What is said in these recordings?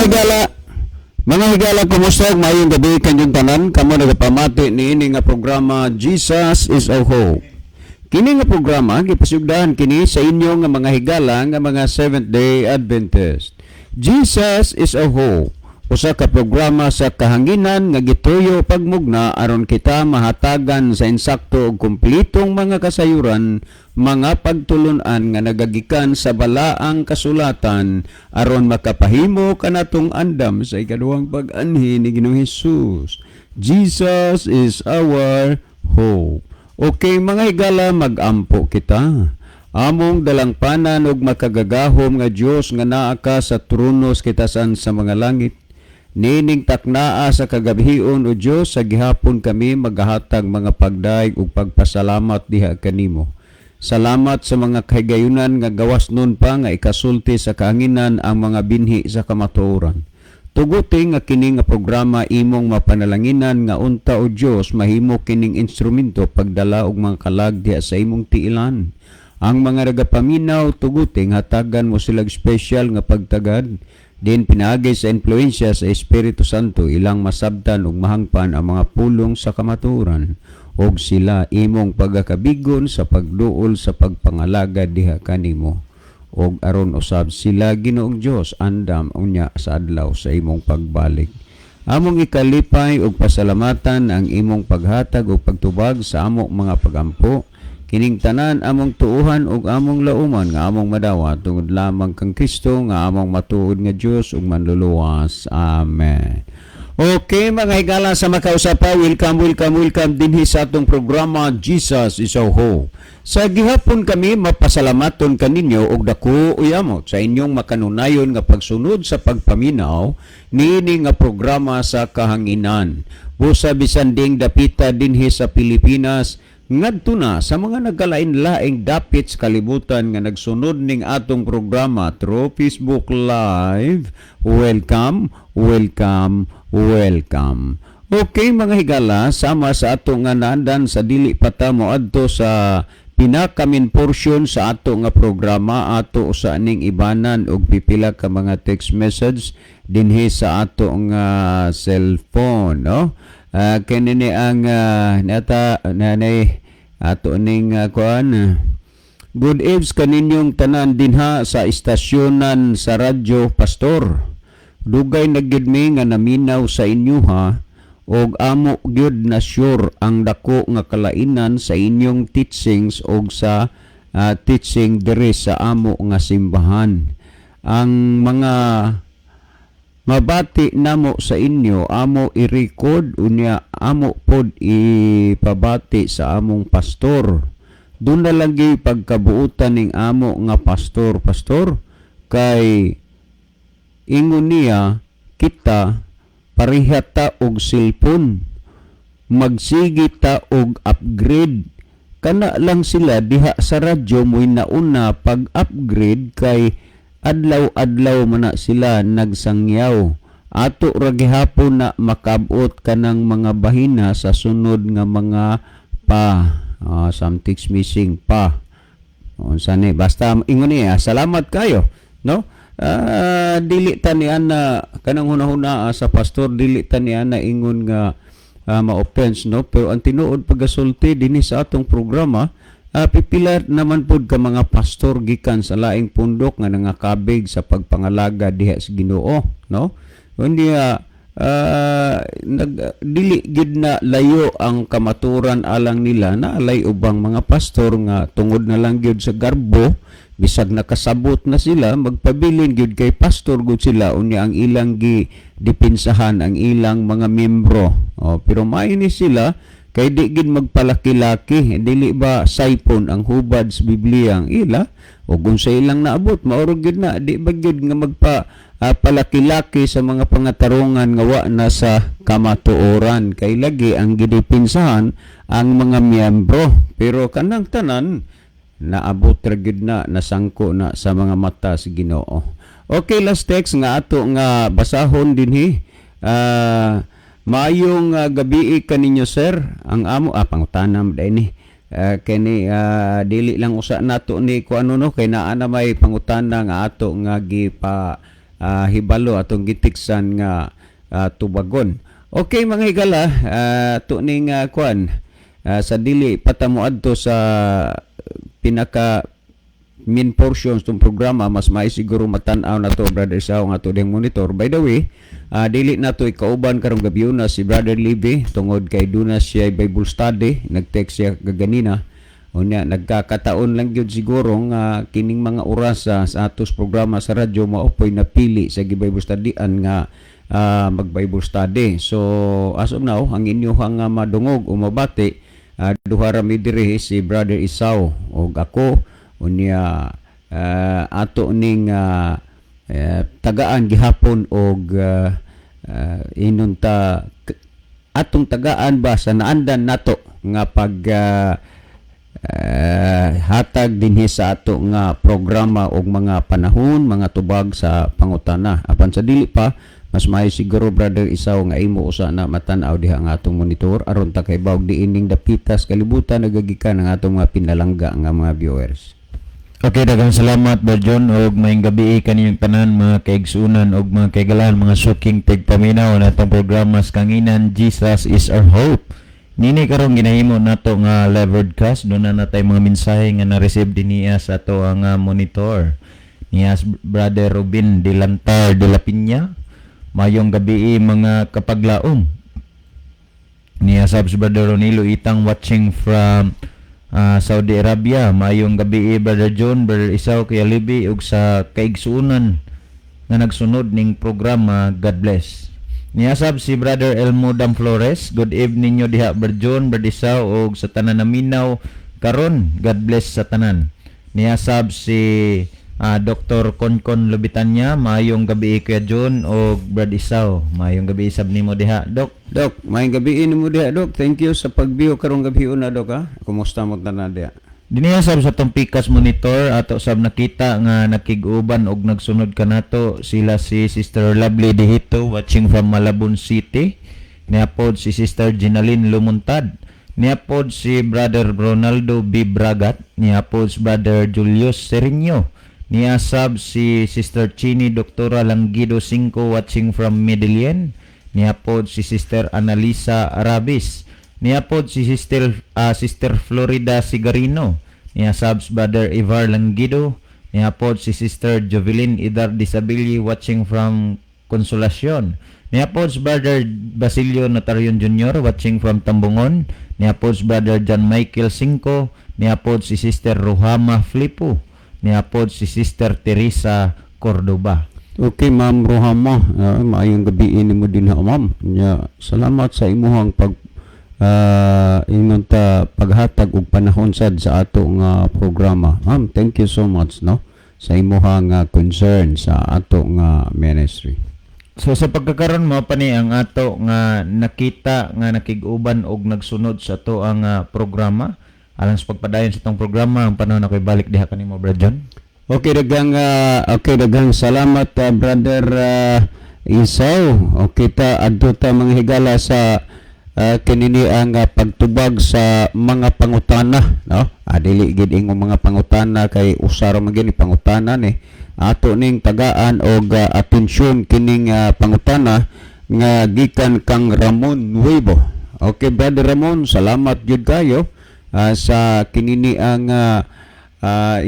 Higala, mga higala, kumusta? Maayong gabi kanyong tanan. Kamo nagapamati niini nga programa, Jesus is Our Hope. Kini nga programa gipasugdahan kini sa inyo nga mga higala nga mga Seventh Day Adventist. Jesus is Our Hope. Usa ka programa sa kahanginan nga gituyo pagmugna aron kita mahatagan sa insakto ug kumpletong mga kasayuran, mga pagtulun-an nga nagagikan sa balaang kasulatan aron makapahimo kanatong andam sa ikaduhang pag-anhi ni Ginoong Hesus. Jesus is our hope. Okay, mga higala, mag-ampo kita. Among dalangpanan ug makagagahom nga Dios nga naa ka sa trono sa kitasan sa mga langit. Nining taknaa sa kagabhion, o Dios, sa gihapon kami magahatag mga pagdayeg ug pagpasalamat diha kanimo. Salamat sa mga kahigayunan nga gawas nun pa nga ikasulti sa kahanginan ang mga binhi sa kamatuoran. Tuguti nga kini nga programa imong mapanalanginan nga unta, o Dios, mahimo kining instrumento pagdala og mga kalag diha sa imong tiilan. Ang mga nagapaminaw, tuguti nga hatagan mo sila special nga pagtagad din pinaagi sa impluensya sa Espiritu Santo, ilang masabtan ug mahangpan ang mga pulong sa kamatuoran ug sila imong pagakabigon sa pagduol sa pagpangalagad diha kanimo ug aron usab sila, Ginoong Dios, andam unya sa adlaw sa imong pagbalik. Among ikalipay ug pasalamatan ang imong paghatag ug pagtubag sa among mga pagampo. Kining tanan among tuuhan ug among lauman nga among madawat tungod lamang kang Kristo nga among matuod nga Dios ug manluluwas. Amen. Okay, mga higala sa makausapa, welcome, welcome, welcome dinhi sa atong programa, Jesus is Our Hope. Sa gihapon kami mapasalamaton kaninyo og dako uyamot sa inyong makanunayon nga pagsunod sa pagpaminaw niini nga programa sa kahanginan. Busa bisan ding dapita dinhi sa Pilipinas ngadto na sa mga nagkalain-laing dapit sa kalibutan nga nagsunod ning atong programa through Facebook Live. Welcome, welcome, welcome. Okay, mga higala, sama sa ato nga naandan, sa dili pa ta moadto sa pinaka-main portion sa ato nga programa, ato sa ning ibanan og pipila ka mga text message dinhi sa ato nga cellphone, no? Kini ni ang nata nanay ato ning kuan. Good eves kaninyong tanan dinha sa istasyonan sa radyo, Pastor. Dugay na gyud mi nga naminaw sa inyo ha og amo gyud na sure ang dako nga kalainan sa inyong teachings og sa teaching diri sa amo nga simbahan. Ang mga mabati namo sa inyo amo i-record, unya amo pod ipabati sa among pastor. Doon na lang gyud pagkabuutan ning amo nga pastor, pastor, kay ingon niya kita pareha ta og cellphone, magsige ta og upgrade. Kana lang sila diha sa radyo mo'y nauna pag-upgrade kay adlaw-adlaw man na sila nagsangyaw. Ato ra gihapon na makabot kanang mga bahina sa sunod nga mga pa. Something's missing pa. Unsa ni, basta ingon niya, salamat kayo, no? Dili ta ni ana kanang hunahuna sa pastor, dili ta ni ana ingon nga ma-offense, no? Pero ang tinuod pagasulti dinhi sa atong programa, pipila naman pod ka mga pastor gikan sa laing pundok nga nangakabig sa pagpangalaga diha sa Ginoo, no? Hindi nag dili gid na layo ang kamaturan alang nila na alay ubang mga pastor nga tungod na lang gyud sa garbo, bisag nakasabot na sila, magpabilin gyud kay pastor gud sila, unya ang ilang gi dipinsahan ang ilang mga membro. Oh, pero maayo ni sila kay di gid magpalaki-laki. Dili ba saypon ang hubad sa Biblia ang ila o kung sa ilang naabot maurog gyud na? Di ba gyud nga magpa palaki-laki sa mga pangatarungan nga wa na sa kamatuoran kay lagi ang gidipinsahan ang mga miyembro? Pero kanang tanan naabot ra gyud na, nasangko na sa mga mata sa Ginoo. Okay, last text nga ato nga basahon dinhi. Maayong gabi kaninyo, sir. Ang amo pangutanam dai ni. Kini dili lang usa nato ni ko ano, no, kay naa na may pangutana nga ato nga gipa hibalo atong gitiksan nga tubagon. Okay, mga higala, tuning kuan, sa dili pa ta moadto sa pinaka main portions tong programa, mas may siguro matan-aw na to, Brother Sao, nga to ding monitor. By the way, dili na to ikauban karong gabi na si Brother Libby tungod kay duna siya Bible study. Nag-text siya kaganina. Unya nagkakataon lang gyud siguro nga kining mga oras sa atos programa sa radyo mao po'y napili sa gi-Bible studyan nga mag Bible study. So as of now, ang inyong nga madungog o mabati, duha ra mi diri, si Brother Isaw ug ako. Unya ato ning tagaan gihapon og inunta atong tagaan ba sa naandan nato nga pag hatag dinhi sa ato nga programa og mga panahon, mga tubag sa pangutana. Apan sa dili pa, mas maayo siguro, Brother Isaw, nga imo usa na matan-aw diha nga atong monitor aron ta kay diining dapitas kalibutan nagagikan ang atong mga pinalangga nga mga viewers. Okay, daghang salamat, Berjon, og maayong gabi kaninyong tanan, mga kaigsunan og mga kaigalan, mga suking tigpaminaw na atong programa sa kanginan, Jesus is Our Hope. Nini karon ginahimo nato nga live broadcast, duna na tay mga mensahe nga na-receive dinhiya sa ato ang monitor. Niya Brother Robin Dilantar de la Piña. Mayong gabi, mga kapaglaom. Niya sab si Brother Ronilo Itang, watching from Saudi Arabia. Mayong gabi, Brother John, Brother Isaw, Kuya Libi ug sa kaigsuonan nga nagsunod ning programa. God bless. Niya sab si Brother Elmo Dam Flores. Good evening nyo diha, Brother John, Brother Isaw ug sa tanan na minaw karon. God bless sa tanan. Niya sab si Dr. Konkon Lubitanya. Maayong gabi, Kuya John ug Brother Isaw. Maayong gabi sab nimo diha, Dok. Dok, maayong gabi nimo diha, Dok. Thank you sa pag-view karong gabi una, Dok, ha. Kumusta mo tanan diha? Dinhiya sab sa atong Pikas monitor, ato sab nakita nga nakig-uban og nagsunod kanato sila si Sister Lovely Dihito, watching from Malabon City. Niya pod si Sister Ginaline Lumuntad. Niya pod si Brother Ronaldo B. Bragat. Niya pod si Brother Julius Sereno. Niya sab si Sister Chini Doktora Langido Cinco, watching from Medellin. Niya pod si Sister Analisa Arabis. Niya pod si Sister Florida Sigarino. Niya sabs Brother Ivar Langido. Niya pod si Sister Jovelyn Idar Disabili, watching from Consolacion. Niya pod si Brother Basilio Notarion Jr., watching from Tambungon. Niya pod si Brother John Michael Cinco. Niya pod si Sister Ruhama Flipo. Niya pod si Sister Teresa Cordoba. Okay, Ma'am Rohama, maayong gabi nimo din ha, Ma'am. Nya, salamat sa imuhang pag ingon ta paghatag og panahon sad sa ato nga programa. Ma'am, thank you so much, no, sa imuhang concern sa ato nga ministry. So sa pagkakaron, mo pa ni ang ato nga nakita nga nakig-uban og nagsunod sa ato ang programa. Alang sa pagpadayon sa atong programa, ang panahon ako'y balik diha kanimo, Brad John. Okay, daghang salamat, Brother Isaw. Okay ta adto ta, mga higala, sa kinini ang pagtubag sa mga pangutana, no? Dili gid ingon mga pangutana kay usa ra man gini pangutana ni. Ato ning tagaan og atensyon kining pangutana nga gikan kang Ramon Nuevo. Okay, Brother Ramon, salamat gyud kayo sa kinini ang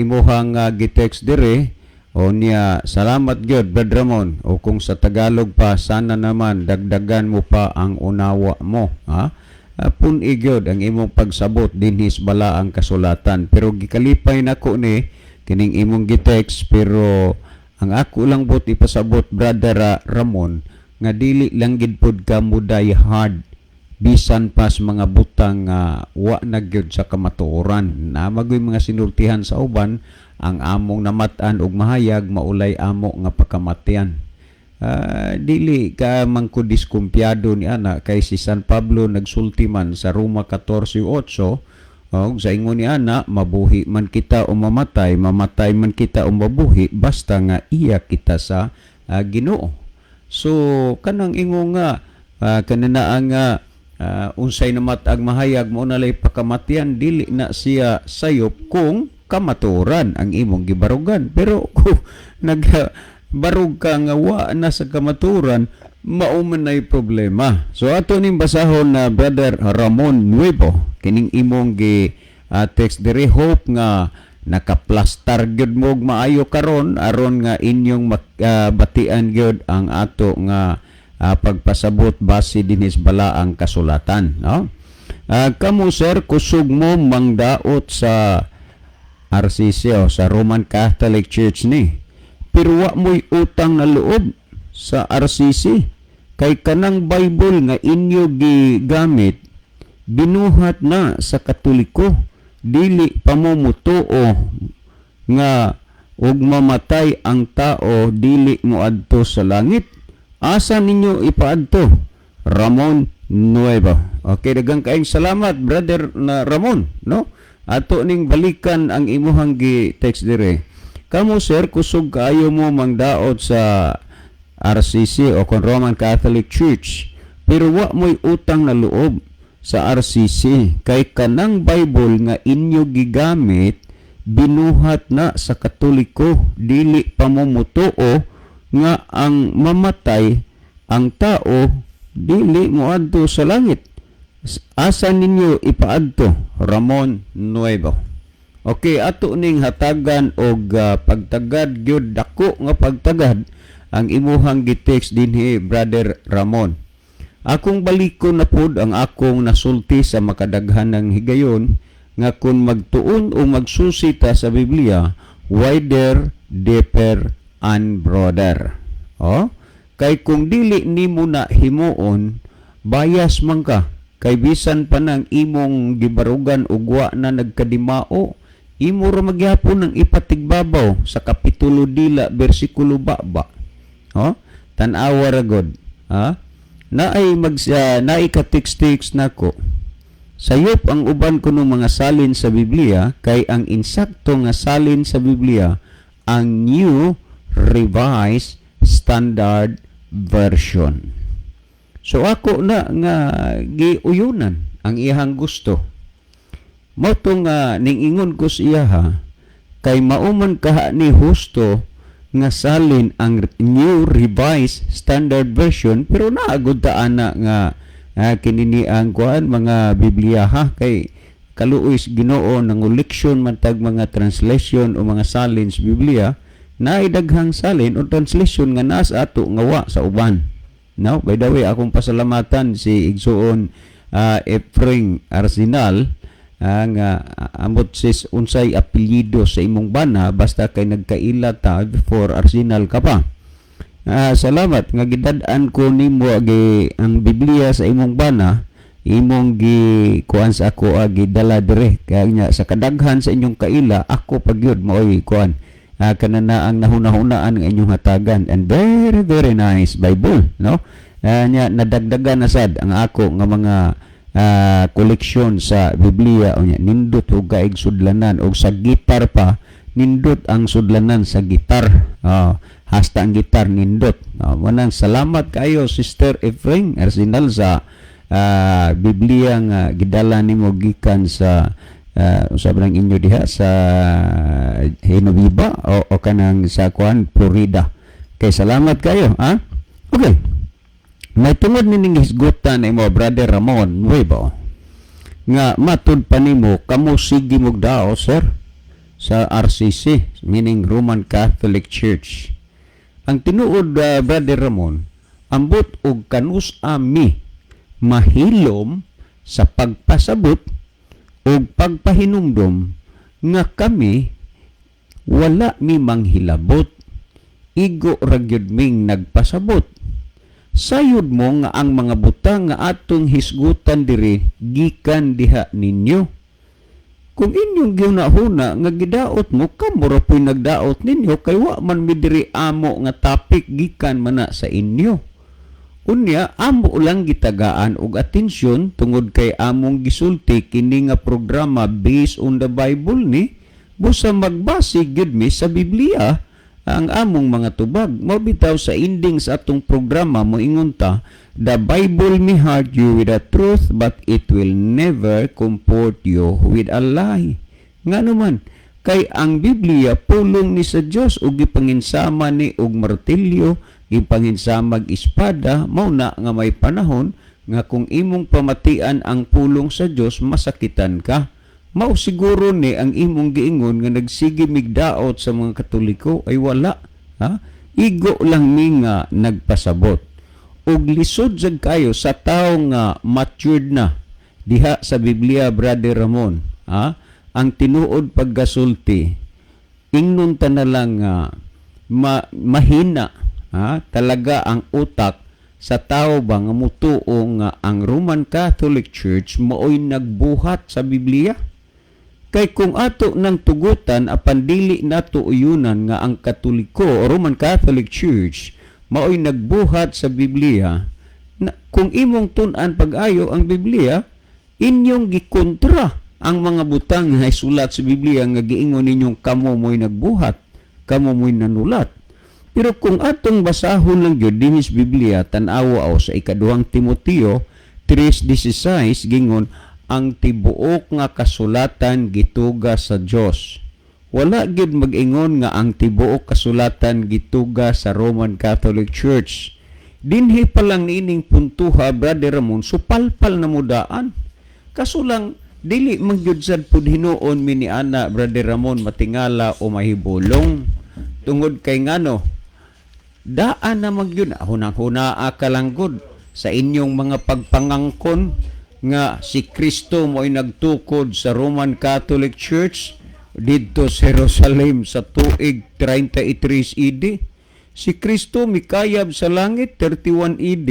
imuhang gitext dire. O niya, salamat gyud, Brad Ramon. O kung sa Tagalog pa, sana naman dagdagan mo pa ang unawa mo, ha? Pun-i gyud ang imong pagsabot dinhi sa balaang kasulatan, pero gikalipay nako ni kining imong gitext. Pero ang ako lang but ipasabot, Brother Ramon, nga dili lang gid pud ka mo die hard bisan pa sa mga butang nga wa na gyud sa kamatuoran na magoy mga sinultihan sa uban. Ang among namat-an og mahayag maulay amo nga pakamatian. Dili ka man ko diskumpiyado ni ana kay si San Pablo nagsulti man sa Roma 14:8 og sa ingon ni ana, mabuhi man kita o mamatay, mamatay man kita o mabuhi, basta nga iya kita sa Ginoo. So kanang ingon nga kanina ang unsay namat-ag mahayag mo na lay pakamatian, dili na siya sayop kung kamatuoran ang imong gibarugan. Pero kung nag Barog ka nga wa na sa kamaturan, mao man nay problema. So ato ning basahon na, Brother Ramon Nuevo, kining imong gi text diri. Hope nga nakaplastar gyud mo og maayo karon aron nga inyong batian gyud ang ato nga pagpasabot base dinhi sa balaang kasulatan, no? Kamo sir, kusog mo mangdaot sa RCC o sa Roman Catholic Church ni. Pero wa mo'y utang na loob sa RCC kay kanang Bible nga inyo gigamit binuhat na sa Katoliko. Dili pa mo mutuo nga ug mamatay ang tao dili moadto sa langit? Asa ninyo ipaadto? Ramon Nuevo. Okay, daghang kaayong salamat, Brother na Ramon, no? Ato ning balikan ang imuhang gi text dire. Kamo sir, kusog kaayo mo mangdaot sa RCC o kon Roman Catholic Church. Pero wa mo'y utang na loob sa RCC kay kanang Bible nga inyo gigamit binuhat na sa Katoliko. Dili pa mo mutuo nga ang mamatay ang tao dili moadto sa langit? Asa ninyo ipaadto? Ramon Nuevo. Okay, ato ning hatagan og pagtagad gyud, dako nga pagtagad ang imuhang gitext dinhi, Brother Ramon. Akong balikon na pod ang akong nasulti sa makadaghan ng higayon nga kung magtuon o magsusi ta sa Biblia, wider, deeper, and broader. Oh? Kay kung dili nimo na himuon, bias man ka. Kay bisan pa nang imong gibarugan ug wa na nagkadimao, imo ra magyapon ang ipatigbabaw sa kapitulo dila, bersikulo baba. Oh? Tan-awa ra god. Ha? Naay mag naay ka text nako. Sayop ang uban kuno mga salin sa Biblia kay ang insakto nga salin sa Biblia ang New Revised Standard Version. So ako na nga giuyunan ang iyang gusto. Mao to nga ning-ingon ko sa iyaha kay mao man kaha ni husto nga salin ang New Revised Standard Version, pero naagod ta ana nga kinini ang kuan mga Biblia ha, kay kaluoy sa Ginoo, nangoleksyon man tag mga translation o mga salin sa Biblia. Naay daghang salin o translation nga naa sa ato nga wa sa uban. Now, by the way, akong pasalamatan si Igsuon Efring Arsenal nga amot sis unsay apelyido sa imong bana, basta kay nagkaila ta before Arsenal ka pa. Salamat nga gidad-an ko nimo gi ang Biblia sa imong bana, imong gi kuan sa ako, gidala dire. Kaya nya sa kadaghan sa inyong kaila, ako pa gyud maoy kuan kanana ang nahuna-hunaan nga inyong hatagan, and very very nice Bible, no? Nya nadagdagan na sad ang ako nga mga koleksyon sa Biblia. Unya nindot og kaig sudlanan, og sa gitar pa, nindot ang sudlanan sa gitar. Oh, hasta ang gitar nindot. Oh, manang salamat kayo, Sister Efrain Arsenal, sa Biblia nga gidala nimo gikan sa usa ba nang inyo diha sa Hinobiba o kanang sa kuan Florida. Kay salamat kayo, ha? Okay. May tungod nining hisgutan na imo, Brother Ramon Nuevo, nga matud pa nimo kamo sige mogdao sir sa RCC, meaning Roman Catholic Church. Ang tinuod, Brother Ramon, ambot og kanus ami mahilom sa pagpasabot og pagpahinumdom nga kami wala mi manghilabot, igo ra gyud ming nagpasabot. Sayod mo nga ang mga butang nga atong hisgutan diri gikan diha ninyo. Kung inyong gihuna-huna nga gidaot mo, kamo ra po'y nagdaot ninyo kay wa man mi diri amo nga topic, gikan man na sa inyo. Unya amo lang gitagaan og atensyon tungod kay among gisulti kini nga programa based on the Bible ni, busa magbase gyud mi sa Biblia ang among mga tubag. Mao bitaw sa ending sa atong programa moingon ta, "The Bible may hurt you with the truth, but it will never comfort you with a lie." Ngano man, Kay ang Biblia pulong ni sa Dios ug gipanginsama ni og martilyo, gipanginsamag espada, mao na nga may panahon nga kung imong pamatian ang pulong sa Dios, masakitan ka. Mao siguro ni ang imong giingon nga nagsige migdaot sa mga Katoliko ay wala, ha? Igo lang mi nga nagpasabot. Ug lisod sad kayo sa tawo nga matured na diha sa Biblia, Brother Ramon, ha? Ang tinuod paggasulti, ingnon ta na lang nga mahina, ha, talaga ang utak sa tao ba nga mutuo nga ang Roman Catholic Church maoy nagbuhat sa Biblia. Kay kung ato nang tugutan apan dili nato uyunan nga ang Katoliko o Roman Catholic Church maoy nagbuhat sa Biblia, na, kung imong tun-an pag-ayo ang Biblia, inyong gikontra ang mga butang nga isulat sa Biblia nga giingon ninyong kamo mo'y nagbuhat, kamo mo'y nanulat. Pero kung atong basahon lang gyud dinhi sa Biblia, tan-awa o sa Ikaduhang Timoteo 3:16, gingon ang tibuok nga kasulatan gituga sa Dios. Wala gyud mag-ingon nga ang tibuok kasulatan gituga sa Roman Catholic Church. Dinhi pa lang niining puntuha, Brother Ramon, supalpal na mudaan. Kaso lang dili man gyud sad pud hinuon mi ni ana, Brother Ramon, matingala o mahibulong. Tungod kay ngano, daan na magyud hunang-hunaa ka lang gud sa inyong mga pagpangangkon nga si Kristo mo'y nagtukod sa Roman Catholic Church didto sa Jerusalem sa tuig 33 AD. Si Kristo mikayab sa langit 31 AD.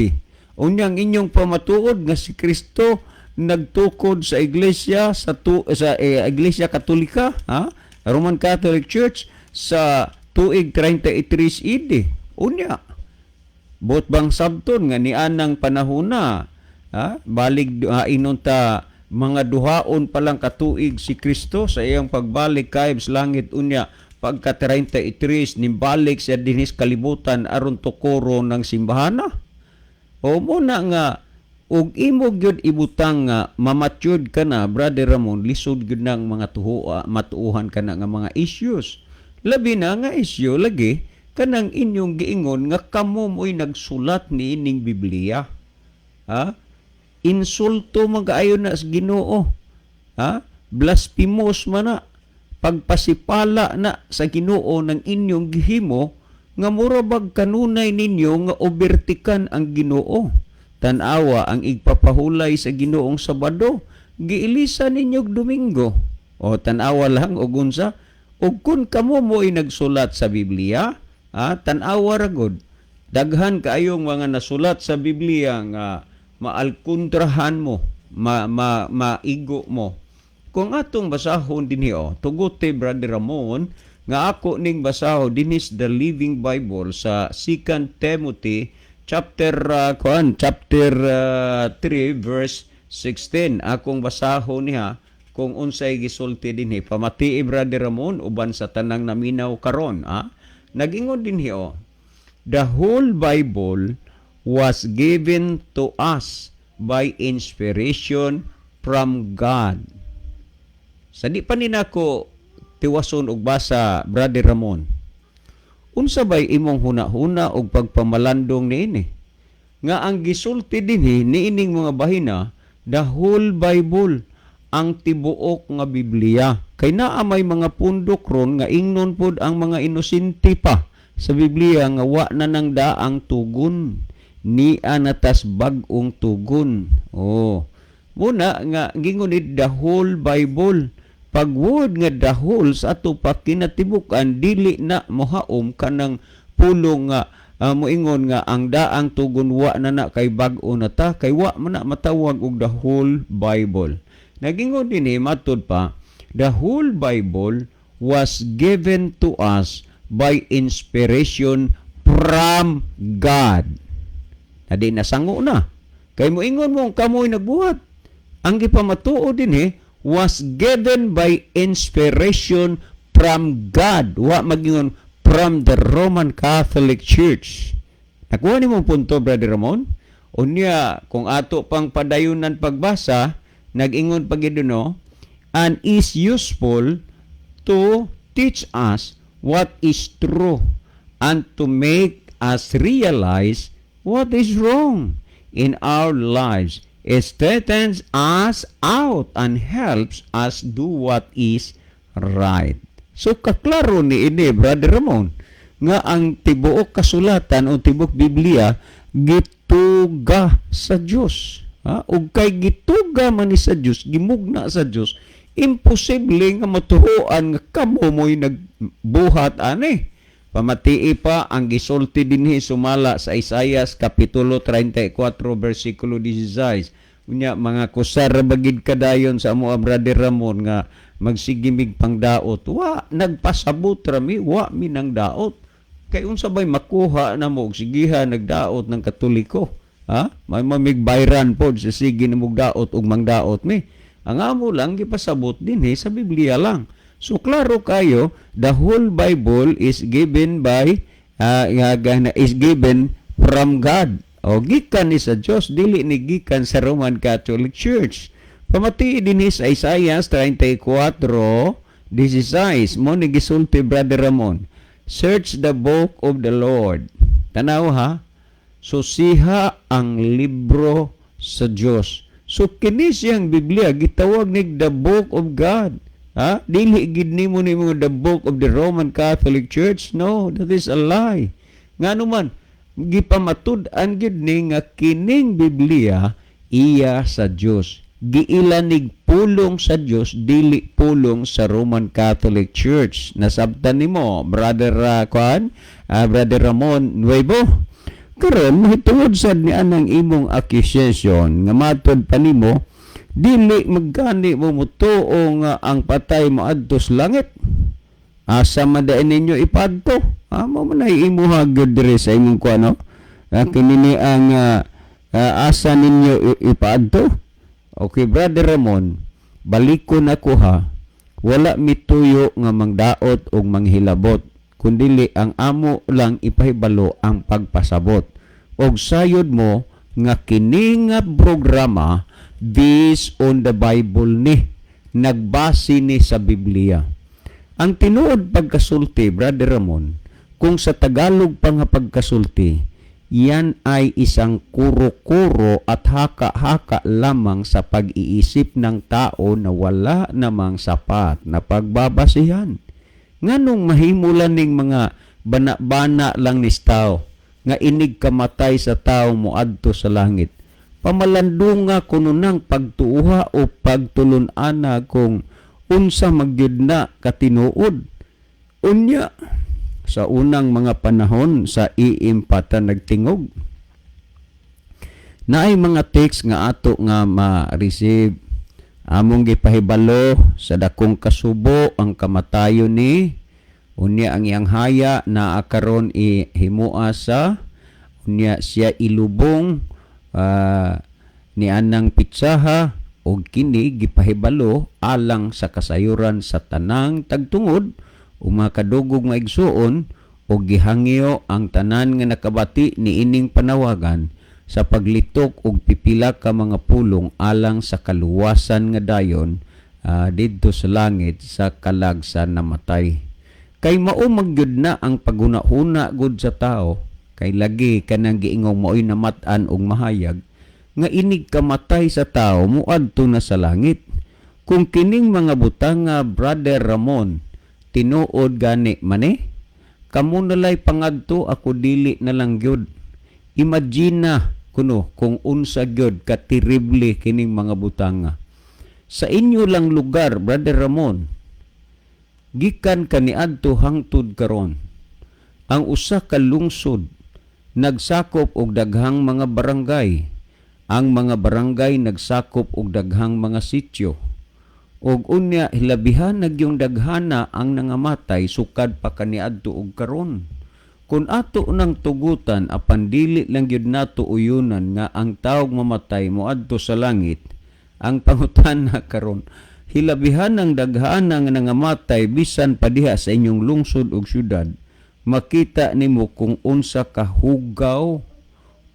Unya ang inyong pamatuod nga si Kristo nagtukod sa iglesia sa Iglesia Katolika, ha? Roman Catholic Church sa tuig 33 AD. Unya, buot bang sabton nga nianang panahona, ha, balig inon ta mga duhaon pa lang katuig si Kristo sa iyang pagbalik kayab sa langit, unya pagka 33 nimbalik siya dinhi sa kalibutan aron tukoro ng simbahana? O mo na nga ug imo gyud ibutang nga mamatured ka na, Brother Ramon, lisod gyud nang mga tuhoa matuuhan ka na nga mga issues, labi na nga issue lagi kanang inyong giingon nga kamo mo'y nagsulat niining Biblia, ha? Insulto man kaayo na sa Ginoo, ha? Blasphemous man na, pagpasipala na sa Ginoo ng inyong gihimo nga mura bag kanunay ninyo nga obertikan ang Ginoo. Tan-awa ang igpapahulay sa Ginoong Sabado, giilisa ninyo og Domingo. O tan-awa lang og unsa ug kun kamo mo'y nagsulat sa Biblia, ha, tan-awa ra gud, daghan kaayong mga nasulat sa Biblia nga maalkontrahan mo, ma, ma, maigo mo. Kung atong basahon dinhi o, tugote, Brother Ramon, nga ako ning basahon dinhi sa The Living Bible sa 2 Timothy chapter kuan chapter 3 verse 16. Akong basahon niya kung unsay gisulti dinhi. Pamatii, Brother Ramon, uban sa tanang naminaw karon, ha. Nagingon dinhi o, "The whole Bible was given to us by inspiration from God." Sa di pa ni nako tiwason og basa, Brother Ramon. Unsa bay imong huna-huna og pagpamalandong niini? Nga ang gisulti dinhi niining mga bahina, the whole Bible, ang tibuok nga Biblia. Kay naa may mga pundok ron nga ingnon pod ang mga inosente pa sa Biblia nga wa na nang daang tugon. Nia na tas bag-ong tugon. Oh. Muna nga gingon ni the whole Bible. Pag word nga the whole sa ato pa kinatibuk-an, dili na mohaom kanang pulong nga moingon nga ang daang tugon wa na na kay bag-o na ta, kay wa man na matawag og the whole Bible. Nagingon dinhi matud pa, "The whole Bible was given to us by inspiration from God." Na di nasango na. Kay moingon mo kamoy nagbuhat. Ang gipamatuo dinhi, was given by inspiration from God. Wa magingon from the Roman Catholic Church. Nakuha nimo punto, Brother Ramon? Unya, kung ato pang padayunan pagbasa, nag-ingon pa gid no, "and is useful To teach us what is true and to make us realize what is wrong in our lives. It straightens us out and helps us do what is right. So kaklaro ni ini, Brother Ramon, nga ang tibuok kasulatan o tibuok Biblia gituga sa Dios. Ha? Ug kay gituga man ni sa Dios, gimugna sa Dios, imposible nga matuohan nga kamo mo'y nagbuhat ani. Pamatii pa ang gisulti dinhi sumala sa Isaias kapitulo 34 bersikulo 16. Unya mga kusar ba gid kadayon sa amo, Brother Ramon, nga magsigimig pangdaot. Wa nagpasabot ra mi, wa mi nang daot. Kay unsa bay makuha na mo og sigiha nagdaot ng Katoliko? Ha? May mamig bayran pod sa sige na daot ug mangdaot mi. Ang amo lang gipasabot dinhi sa Biblia lang. So klaro kayo, the whole Bible is given by is given from God. O gikan ni sa Dios, dili ni gikan sa Roman Catholic Church. Pamati dinhi sa Isaiah 34:16 mo ni gisulti, Brother Ramon. "Search the book of the Lord." Tanaw ha. Susiha ang libro sa Dios. So kini siyang Biblia gitawag nig the book of God. Ha? Dili gid nimo nimo the book of the Roman Catholic Church. No, that is a lie. Ngano man gipamatud-an gid ni nga kining Biblia iya sa Dios. Giilanig pulong sa Dios, dili pulong sa Roman Catholic Church. Nasabtan nimo, Brother kuan, Brother Ramon Nuevo. Karon mahitungod sad ni anang imong accusation nga matod pa nimo dili maggani mo mutuo nga ang patay moadto sa langit. Asa man diay ninyo ipadto? Ah, mo man ay imuha gyud diri sa imong kuan, no? Ah, kini ni ang asa ninyo ipaadto? Okay, Brother Ramon, balikon ako ha. Wala mituyo nga mangdaot og manghilabot, kundili ang amo lang ipahibalo ang pagpasabot. Og sayod mo nga kini nga programa based on the Bible ni, nagbase ni sa Biblia. Ang tinuod pagkasulti, Brother Ramon, kung sa Tagalog pa nga pagkasulti, yan ay isang kuro-kuro at haka-haka lamang sa pag-iisip ng tao na wala namang sapat na pagbabasihan. Nganong mahimulan ning mga bana-bana lang ni tao nga inig kamatay sa tao moadto sa langit? Pamalandunga kuno nang pagtuuha o pagtulun-ana kung unsa magyud na katinuod. Unya sa unang mga panahon sa iimpata nagtingog naay mga text nga ato nga ma-receive. Among gipahibalo sa dakong kasubo ang kamatayon ni, unya ang iyang haya naa karon ihimua sa, unya siya ilubong ni anang pitsaha, og kini gipahibalo alang sa kasayuran sa tanang tagtungod ug mga kadugog nga igsuon, og gihangyo ang tanan nga nakabati niining panawagan sa paglitok og pipila ka mga pulong alang sa kaluwasan nga dayon didto sa langit sa kalag sa namatay. Kay mao magyud na ang paghuna-huna gud sa tao, kay lagi kanang giingong maoy namat-an og mahayag nga inig kamatay sa tao moadto na sa langit. Kung kining mga butanga, Brother Ramon, tinuod gani man, kamo nalay pangadto, ako dili na lang gyud. Imagine na kuno kung unsa gyud katerible kining mga butanga. Sa inyo lang lugar, Brother Ramon, gikan kaniadto hangtod karon, ang usa ka lungsod nagsakop og daghang mga barangay. Ang mga barangay nagsakop og daghang mga sityo. Og unya hilabihan nagyong daghana ang nangamatay sukad pa kaniadto og karon. Kung ato nang tugutan apan dili lang gyud nato uyunan nga ang taog mamatay moadto sa langit, ang pangutana karon, hilabihan ang daghana nga nangamatay bisan pa diha sa inyong lungsod ug syudad, makita nimo kung unsa ka hugaw,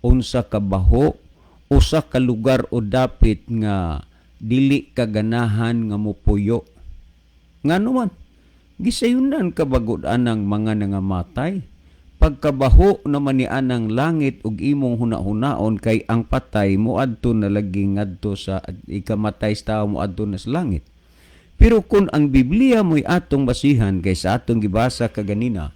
unsa ka baho, usa ka lugar o dapit nga dili ka ganahan nga mopuyo. Ngano man? Gisayunan ka bagod anang mga nangamatay? Pagkabaho naman ni anang langit ug imong hunahunaon kay ang patay moadto na lagi ngadto sa ikamatay sa tao, moadto na sa langit. Pero kung ang Biblia mo'y atong basihan, kay sa atong gibasa kaganina,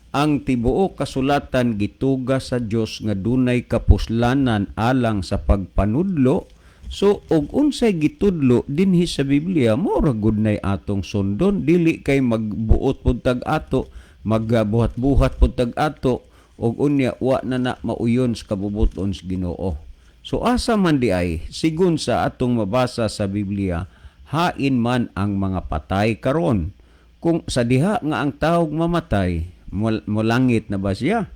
ang tibuok kasulatan gituga sa Dios nga dunay kapuslanan alang sa pagpanudlo. So og unsay gitudlo dinhi sa Biblia, mao ra gud nay atong sundon, dili kay magbuot pud tag ato, magbuhat-buhat pud tag ato og unya wa na na mauyon sa kabubuton sa Ginoo. So asa man di ay, sigon sa atong mabasa sa Biblia, hain man ang mga patay karon? Kung sa diha nga ang tawog mamatay, molangit na ba siya?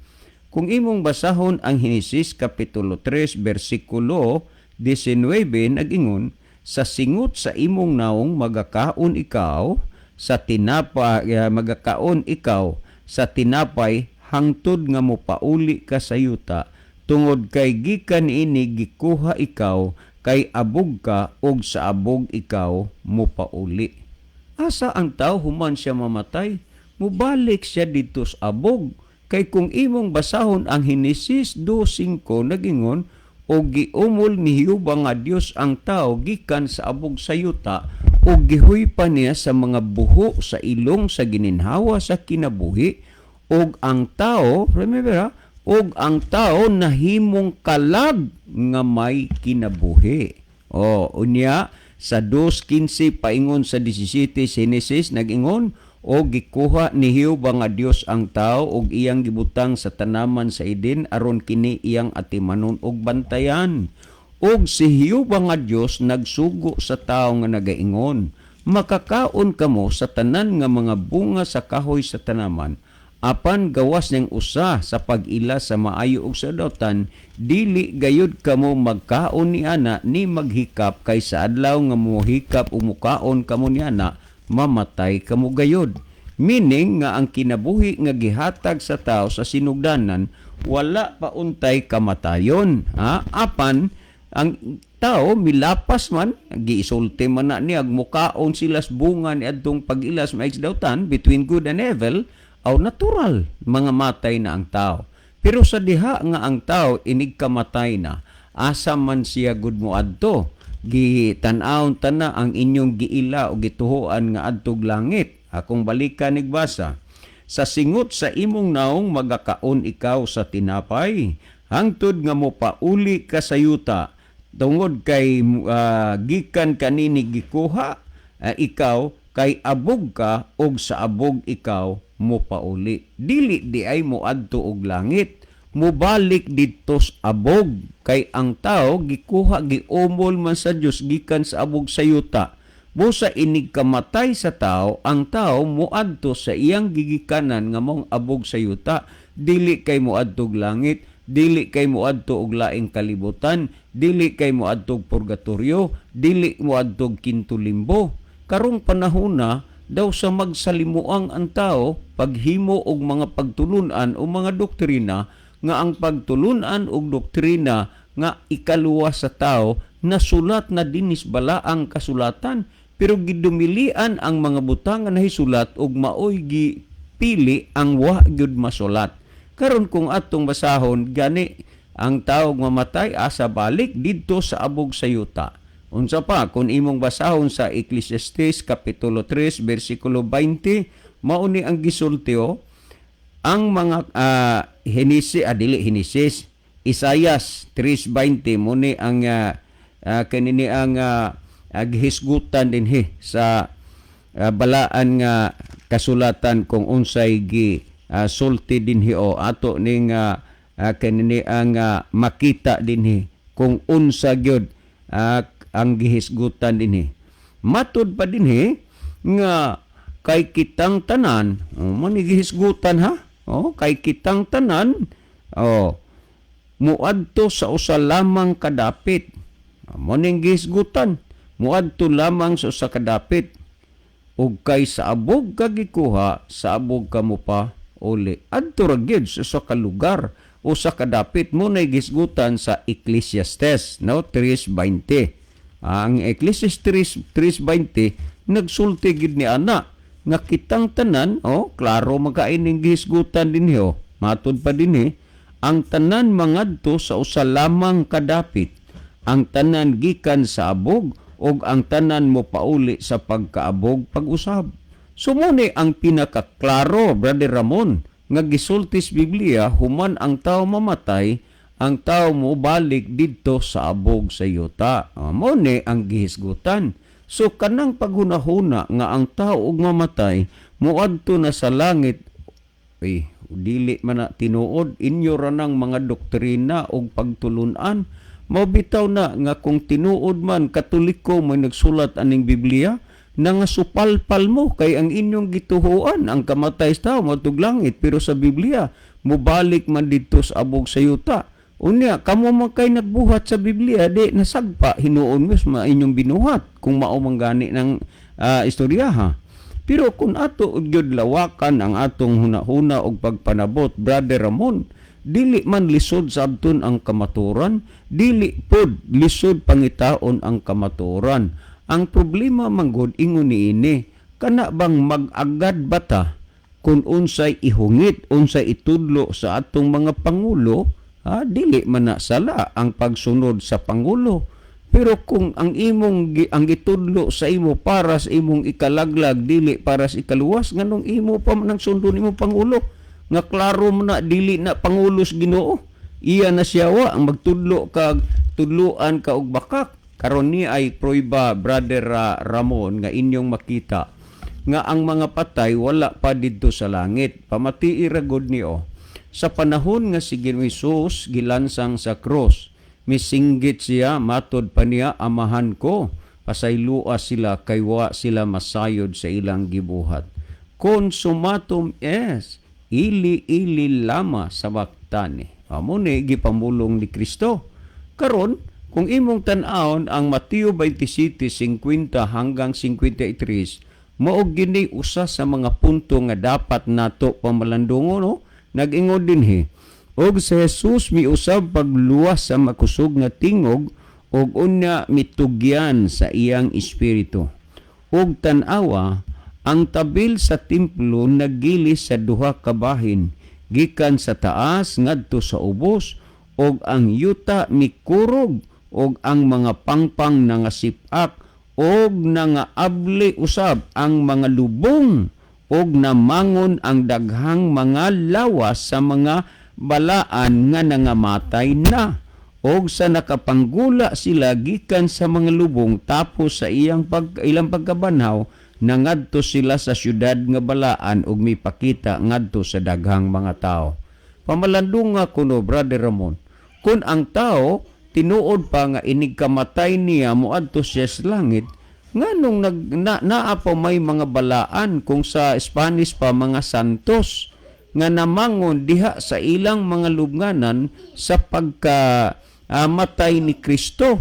Kung imong basahon ang Henesis kapitulo 3 bersikulo 19, nag-ingon, "Sa singot sa imong naong magakaon ikaw sa tinapa magakaon ikaw sa tinapay hangtod nga mopauli ka sa yuta, tungod kay gikan ini gikuha ikaw, kay abog ka ug sa abog ikaw mopauli." Asa ang tao human siya mamatay? Mubalik siya dito sa abog. Kay kung imong basahon ang Henesis 2:5, nagingon, "Og giumol ni Jehova nga Dios ang tao gikan sa abog sa yuta ug gihuypa niya sa mga buho sa ilong sa gininhawa sa kinabuhi, ug ang tao," remember ha, "ug ang tao nahimong kalag nga may kinabuhi." O unya sa 2:15 paingon sa 17 Genesis, nagingon, "O gikuha ni Jehova nga Dios ang tao ug iyang gibutang sa tanaman sa Eden aron kini iyang atimanon ug bantayan. Ug si Jehova nga Dios nagsugo sa tao nga nagaingon, 'Makakaon kamo sa tanan nga mga bunga sa kahoy sa tanaman, apan gawas ning usa sa pag-ila sa maayo ug sa dautan, dili gayud kamo magkaon ni ana ni maghikap, kay sa adlaw nga mohikap ug mukaon kamo niana, mamatay kamo gayud.'" Meaning nga ang kinabuhi nga gihatag sa tao sa sinugdanan, wala pa untay kamatayon, ha? Apan ang tao milapas man, giisulti man na niya, mukaon sila sa bunga ni adtong pag-ilas maayo sa dautan, between good and evil, aw natural mga matay na ang tao. Pero sa diha nga ang tao inig kamatay na, asa man siya gud mo adto? Gitan-awon tana ang inyong giila o gituhoan nga adtog langit. Akong balikan igbasa. "Sa singot sa imong naong magakaon ikaw sa tinapay, hangtod nga mopauli ka sa yuta, tungod kay gikan kanini gikuha ikaw, kay abog ka ug sa abog ikaw mopauli." Dili di ay moadto og langit, mobalik didto sa abog, kay ang tao gikuha, giumol man sa Dios gikan sa abog sa yuta. Busa inig kamatay sa tao, ang tao moadto sa iyang gigikanan nga mong abog sa yuta, dili kay moadtog langit, dili kay moadto og laing kalibutan, dili kay moadtog purgatorio, dili moadtog kinto limbo. Karong panahon na daw sa magsalimuang ang tao paghimo og mga pagtulunan o mga doktrina, nga ang pagtulunan og doktrina nga ikaluwas sa tao nasulat na dinis balaang kasulatan, pero gidumilian ang mga butang nga nahisulat ug maoy gipili ang wa gyud masulat. Karon kung atong basahon gani, ang tao mamatay, asa balik? Didto sa abog sa yuta. Unsa pa kung imong basahon sa Ecclesiastes kapitulo 3 bersikulo 20, mao ni ang gisulti oh. Ang mga Henesis, dili Henesis, Isayas 3:20 mo ni ang kanini ang gihisgutan dinhi sa balaan nga kasulatan kung unsay gi sulti dinhi o ato ning kanini ang makita dinhi kung unsa gyud ang gihisgutan dinhi. Matud pa dinhi nga kay kitang tanan, oh, man gihisgutan ha, oh, kay kitang tanan, oh, muadto sa usa lamang kadapit. Mo ning gihisgutan, muadto lamang sa usa kadapit, ug kay sa abog ka gikuha, sa abog ka mo pa uli. Adto ra gyud sa usa ka lugar o sa kadapit mo nay gisgutan sa Ecclesiastes, no, 3:20. Ang Ecclesiastes 3:20 nagsulti gid ni ana. Nga kitang tanan, oh, klaro magkaining gihisgutan dinhi, oh. Matud pa dinhi, ang tanan mangadto sa usa lamang kadapit. Ang tanan gikan sa abog ug ang tanan mo pauli sa pagkaabog pag-usab. So mo ni ang pinakaklaro, Brother Ramon, nga gisulti sa Biblia, human ang tao mamatay, ang tao mo balik didto sa abog sa yuta. Ah, mo ni ang gihisgutan. So kanang paghunahuna nga ang tao ug mamatay moadto na sa langit, eh, dili man na tinuod. Inyo ra nang mga doktrina og pagtulunan. Mao bitaw na nga kung tinuod man Katoliko may nagsulat aning Biblia, na nga supalpal mo kay ang inyong gituhuan ang kamatay sa tao moadtog langit, pero sa Biblia mobalik man didto sa abog sa yuta. Unya kamo man kay nagbuhat sa Biblia, di nasagpa hinuon mismo inyong binuhat kung mao man gani ng istorya ha. Pero kung ato gyud lawakan ang atong hunahuna og pagpanabot, Brother Ramon, dili man lisod sabton ang kamaturan, dili pod lisod pangitaon ang kamaturan. Ang problema manggod ingon niini, kana bang mag-agad bata kung unsay ihungit, unsay itudlo sa atong mga pangulo, ha, dili man na sala ang pagsunod sa pangulo. Pero kung ang imong ang gitudlo sa imo para sa imong ikalaglag, dili para sa ikaluwas, nganong imo pa man ang sundon imong pangulo? Nga klaro mo na dili na pangulo sa Ginoo. Iya na siya wa ang magtudlo kag tudluan ka og bakak. Karon ni ay prueba, Brother Ramon, nga inyong makita nga ang mga patay wala pa didto sa langit. Pamatii ra gud niyo. Sa panahon nga si Ginoong Hesus gilansang sa krus, misinggit siya, matod pa niya, "Amahan ko, pasaylua sila kay wa sila masayod sa ilang gibuhat." "Consummatum est, ili ili lama sabachthani." Amo ni gipamulong ni Kristo. Karon, kung imong tan-awon ang Mateo 27:50 hanggang 53, mao gini usa sa mga punto nga dapat nato pamalandungon, no? Nag-ingon dinhi, "Og si Jesus miusab pagluwas sa makusog nga tingog ug unya mitugyan sa iyang espiritu. Ug tan-awa, ang tabil sa templo naggilis sa duha ka bahin gikan sa taas ngadto sa ubos, ug ang yuta mikurog ug ang mga pangpang nangasip-ak ug nangaabli usab ang mga lubong, ug namangon ang daghang mga lawas sa mga balaan nga nangamatay na, og sa nakapanggula sila gikan sa mga lubong tapos sa iyang ilang pagkabanhaw, nangadto sila sa syudad nga balaan ug mipakita ngadto sa daghang mga tao." Pamalandunga kuno, Brother Ramon, kung ang tao tinuod pa nga inig kamatay niya moadto siya sa langit, nganong naa pa may mga balaan, kung sa Spanish pa mga santos, nga namangon diha sa ilang mga lubnganan sa pagka matay ni Kristo?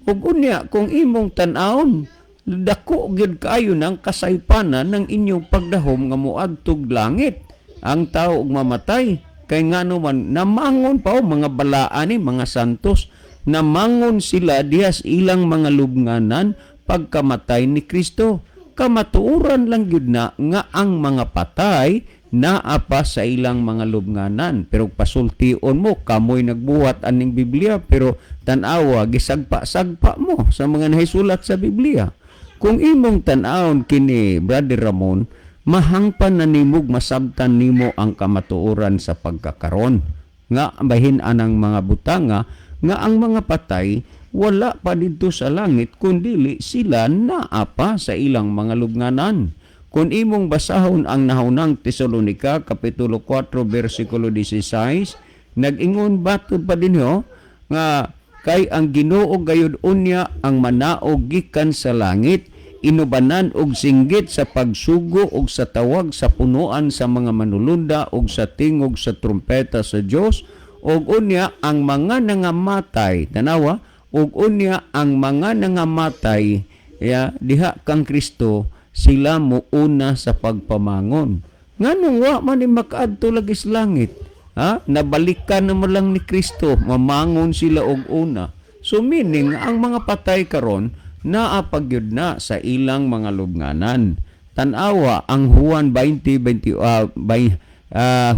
Ug unya kung imong tan-awon, dako gyud kaayo ng kasaypanan ng inyong pagdahom nga moadtog langit ang tao ug mamatay, kay ngano man namangon pa o mga balaan ni mga santos, namangon sila diha sa ilang mga lubnganan pagkamatay ni Kristo. Kamatuoran lang gyud na nga ang mga patay naa pa sa ilang mga lubnganan. Pero pasultion mo, kamoy nagbuhat aning Biblia, pero tan-awa, gisagpa-sagpa mo sa mga nahisulat sa Biblia. Kung imong tan-awon kini, Brother Ramon, mahangpan na nimog masabtan nimo ang kamatuoran sa pagkakaron nga bahin anang mga butanga nga ang mga patay wala pa didto sa langit, kundili sila naa pa sa ilang mga lubnganan. Kung imong basahon ang Nahunang Tesalonika kapitulo 4 bersikulo 16, nag-ingon batud pa dinho nga kay ang Ginoo gayud unya ang manaog gikan sa langit, inubanan og singgit sa pagsugo og sa tawag sa punuan sa mga manulunda og sa tingog sa trumpeta sa Dios, og unya ang mga nangamatay, tanawa, og unya ang mga nangamatay ya diha kang Kristo, sila muuna sa pagpamangon. Nganong wa man ni makaadto lagi sa langit, ha? Nabalikan na mo lang ni Kristo, mamangon sila og una. So meaning ang mga patay karon naa pa gyud na sa ilang mga lubnganan. Tan-awa ang Juan 20 20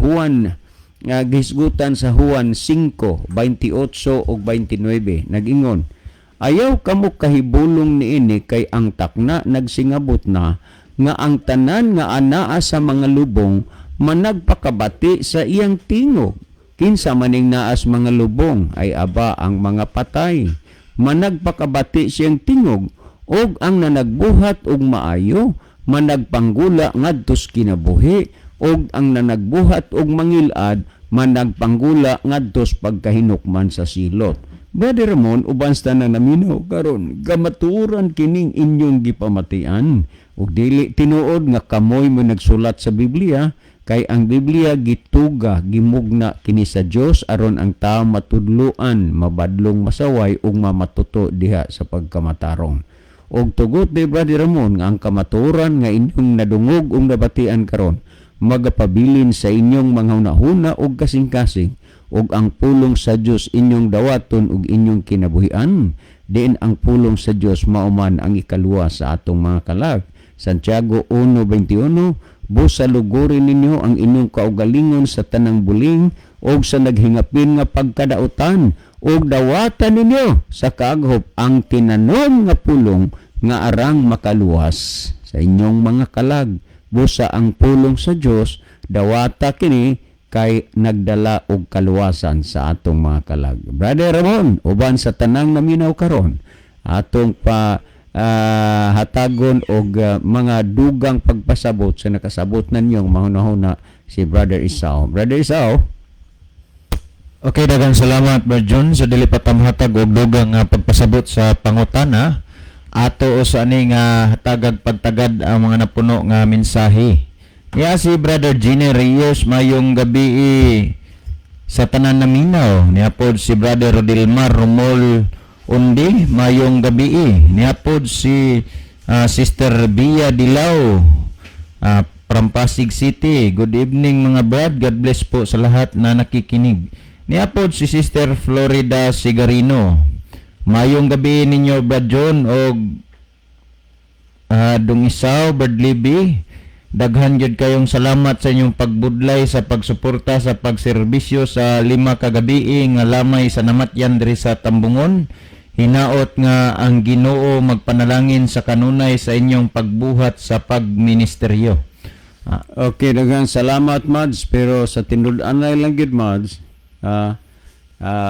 Juan nga gihisgutan sa Juan 5:28 ug 29, nag-ingon, "Ayaw kamo kahibulong niini, kay ang takna nagsingabot na nga ang tanan nga anaa sa mga lubong managpakabati sa iyang tingog." Kinsa maning naas mga lubong? Ay aba, ang mga patay. Managpakabati siyang tingog, ug ang nanagbuhat og maayo managpanggula ngadtos kinabuhi, ug ang nanagbuhat og mangilad managpanggula ngadtos pagkahinukman sa silot. Brother Ramon, uban sa tanan naminaw karon, kamatuoran kining inyong gipamatian ug dili tinuod nga kamoy mo nagsulat sa Biblia, kay ang Biblia gituga, gimugna kini sa Dios aron ang tao matudloan, mabadlong masaway ug mamatuto diha sa pagkamatarong. Og tugot ni Brother Ramon nga ang kamatuoran nga inyong nadungog ug nabatian karon magapabilin sa inyong mga hunahuna ug kasing-kasing, ug ang pulong sa Dios inyong dawaton ug inyong kinabuhian, diin ang pulong sa Dios mao man ang ikaluwas sa atong mga kalag. Santiago 1:21, "Busa luguri ninyo ang inyong kaugalingon sa tanang buling ug sa naghingapin nga pagkadautan, ug dawatan ninyo sa kaaghop ang tinanom nga pulong nga arang makaluwas sa inyong mga kalag." Busa ang pulong sa Dios, dawata kini kay nagdala og kaluwasan sa atong mga kalag. Brother Ramon, uban sa tanang naminaw karon, atong pa hatagon og mga dugang pagpasabot sa nakasabot ninyong mahuna-huna si Brother Isao. Brother Isao. Okay, daghang salamat, Brad John, sa dili pa tamhatag og dugang nga pagpasabot sa pangutana. Ato sa ani nga hatagag pagtagad ang mga napuno nga mensahe. Ya si Brother Gene Reyes, mayong gabi sa tanan naminaw. Niapod si Brother Rodilmar Romol Undi, mayong gabi. Niapod si Sister Bia Dilao from Pasig City. Good evening, mga brad. God bless po sa lahat na nakikinig. Niapod si Sister Florida Sigarino. Mayong gabi ninyo, Brad John og Dung Isaw, Brad Libby. Daghan gyud kayong salamat sa inyong pagbudlay sa pagsuporta sa pagserbisyo sa 5 ka gabi nga lamay sa namatyan diri sa Tambungon. Hinaot nga ang Ginoo magpanalangin sa kanunay sa inyong pagbuhat sa pagministeryo. Okay, daghang salamat, Mads, pero sa tinud-anay lang gyud, Mads,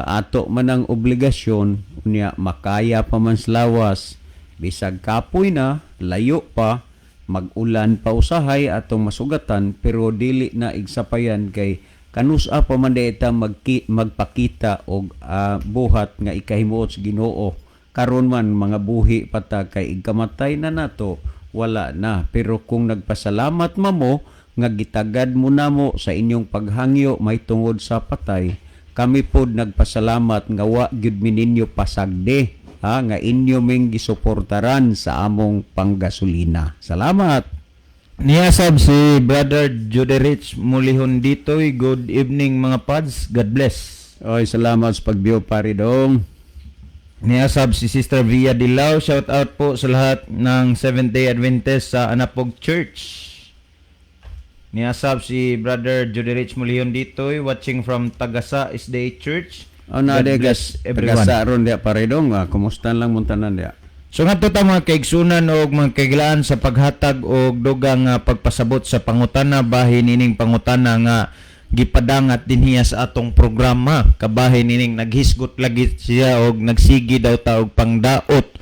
ato man ang obligasyon unya makaya pa man sa lawas, bisag kapoy na, layo pa, mag-ulan pa usahay atong masugatan, pero dili na igsapayan kay kanusa pa man diay ta magpakita og buhat nga ikahimuot sa Ginoo. Karon man mga buhi pa ta, kay igkamatay na nato, wala na. Pero kung nagpasalamat mamo nga gitagad mo namo sa inyong paghangyo may tungod sa patay, kami pod nagpasalamat nga wa gyud mi ninyo pasagde, ha, nga inyo ming gisuportaran sa among panggasolina. Salamat. Niyasab si Brother Juderich Mulihon ditoy. Good evening, mga pads. God bless. Oy, salamat sa pagbiyo, pare dong. Niyasab si Sister Via Dilao. Shout out po sa lahat ng Seventh Day Adventist sa Anapog Church. Niyasab si Brother Juderich Mulihon ditoy, watching from Tagasa SDA Church. O na God de bless gas everyone. Tagasa ron dia, pare dong. Kumusta lang mong tanan dia? So ngadto ta, mga kaigsunan og mga kaiglaan, sa paghatag og dugang nga pagpasabot sa pangutana, bahin ining pangutana nga gipadangat dinhiya sa atong programa, kabahin ining naghisgot lagi siya og nagsigi daw ta og pangdaot